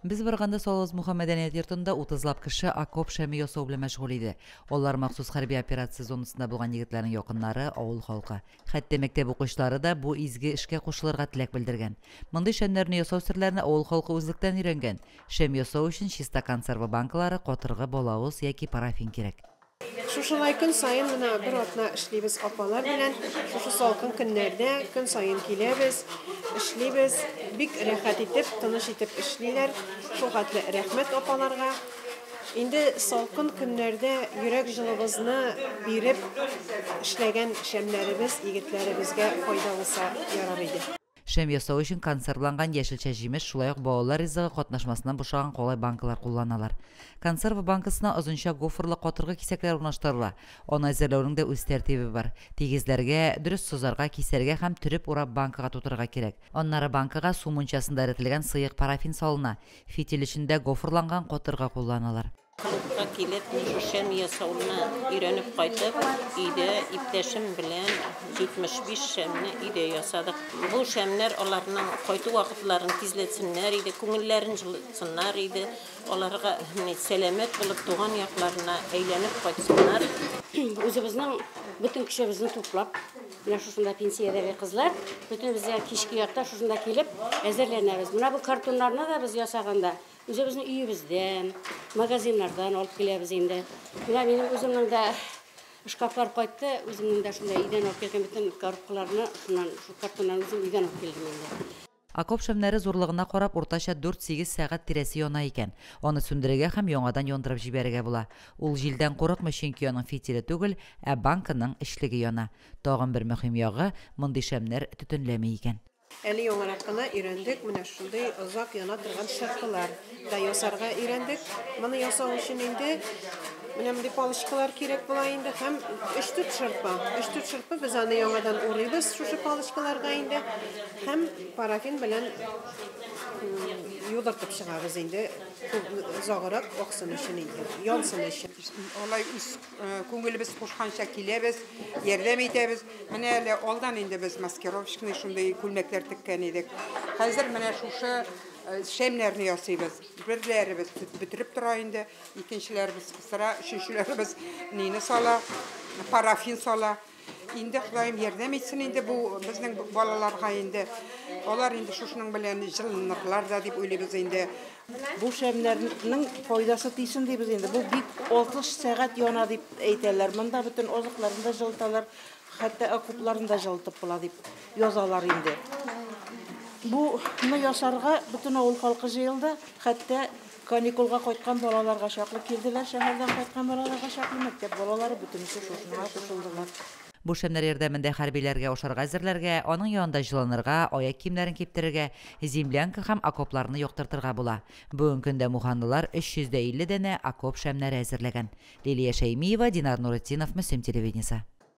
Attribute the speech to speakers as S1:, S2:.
S1: Без барганда Салавыз-Муха мәдәният йортында утызлап кеше окоп шәме ясау белән мәшгуль иде. Алар махсус хәрби операция зонасында булган егетләрнең якыннары, авыл халкы. Хәтта мәктәп укучылары да бу изге эшкә кушылырга теләк белдергән. Мондый шәмнәрне ясау серләрен авыл халкы үзлектән өйрәнгән. Шәм ясау өчен чиста консерва банкалары, катыргы, балавыз яки парафин кирәк.
S2: Шушылай көн саен менә бер атна эшлибез апалар белән. Шушы салкын көннәрдә көн саен киләбез, эшлибез. Бик рәхәт итеп, тыныч итеп эшлиләр. Шул хәтле рәхмәт апаларга. Инде салкын көннәрдә йөрәк җылыбызны биреп эшләгән шәмнәребез егетләребезгә файда булса ярар иде.
S1: Шәм ясау өчен консервланган яшелчә-җимеш, шулай ук балалар ризыгы катнашмасыннан бушаган калай банкалар кулланалар. Консерва банкасына озынча гофрлы катыргы кисәкләре урнаштырыла. Аны әзерләүнең дә үз тәртибе бар. Тигезләргә, дөрес сызарга, кисәргә һәм төреп урап банкага тутырырга кирәк. Аннары банкага су мунчасында эретелгән сыек парафин салына. Фитиль өчен дә гофрланган катыргы кулланалар.
S3: Клубка килеп, мин шәм ясауны өйрәнеп кайтып, өйдә иптәшем белән 75 шәмне өйдә ясадык. Бу шәмнәр аларның кайту вакытларын тизләтсеннәр иде, күңелләрен җылытсыннар иде, аларга сәламәт булып туган якларына әйләнеп кайтсыннар.
S4: Үзебезнең бөтен көчебезне туплап, менә шушында пенсиядәге кызлар, бөтенебез дә кичке якта шушында килеп әзерләнәбез. Менә бу картоннарны да без ясаганда үзебезнең өебездән, магазиннардан алып киләбез инде. Менә минем үземнең дә шкафлар кайтты, үземнең дә шунда өйдән алып килгән бөтен коробкаларны, шуннан, шул картоннан үзем өйдән алып килдем инде.
S1: Окоп шәмнәре зурлыгына карап уртача 4-8 сәгать тирәсе яна икән. Аны сүндерергә һәм яңадан яндырып җибәрергә була. Ул җилдән курыкмый, чөнки аның фитиле түгел, ә банканың эчлеге яна. Тагын бер мөһим ягы, мондый шәмнәр төтенләми икән.
S2: Әле яңарак кына өйрәндек, менә шундый озак яна торган шырпылар да ясарга өйрәндек. Моны ясау өчен инде менә мондый палочкалар кирәк була инде һәм 3-4 шырпы. 3-4 шырпы без аны яңадан урыйбыз шушы палочкаларга инде һәм парафин белән юдыртып чыгабыз инде, озаграк аксын өчен инде, янсын өчен.
S5: Алай үз күңелебез кушканча киләбез, ярдәм итәбез. Менә әле алдан инде без маскировочный шундый күлмәкләр теккән идек. Хәзер менә шушы шәмнәрне ясыйбыз. Берләребез бетереп тора инде, икенчеләребез кысыра, өченчеләребез нине сала, парафин сала. Инде Ходаем ярдәм итсен инде бу безнең балаларга инде. Алар инде шушының белән җылынырлар да дип уйлыйбыз инде.
S6: Бу шәмнәрнең файдасы тисен дибез инде. Бу бик 60 сәгать яна дип әйтәләр. Монда бөтен азыкларын да җылыталар, хәтта окопларын да җылытып була дип язалар инде. Буны ясарга бөтен авыл халкы җыелды, хәтта каникулга кайткан балаларга чаклы килделәр, шәһәрдән кайткан балаларга чаклы мәктәп балалары бөтенесе шушыңа кушылдылар.
S1: Бу шәмнәр ярдәмендә хәрбиләргә ашарга әзерләргә, аның янында җылынырга, аяк киемнәрен киптерергә, землянка һәм окопларны яктыртырга була. Бүгенге көндә муханлылар 350 данә окоп шәмнәре әзерләгән. Лилия Шәймиева, Динар Нуретдинов, Мөслим телевидениесе.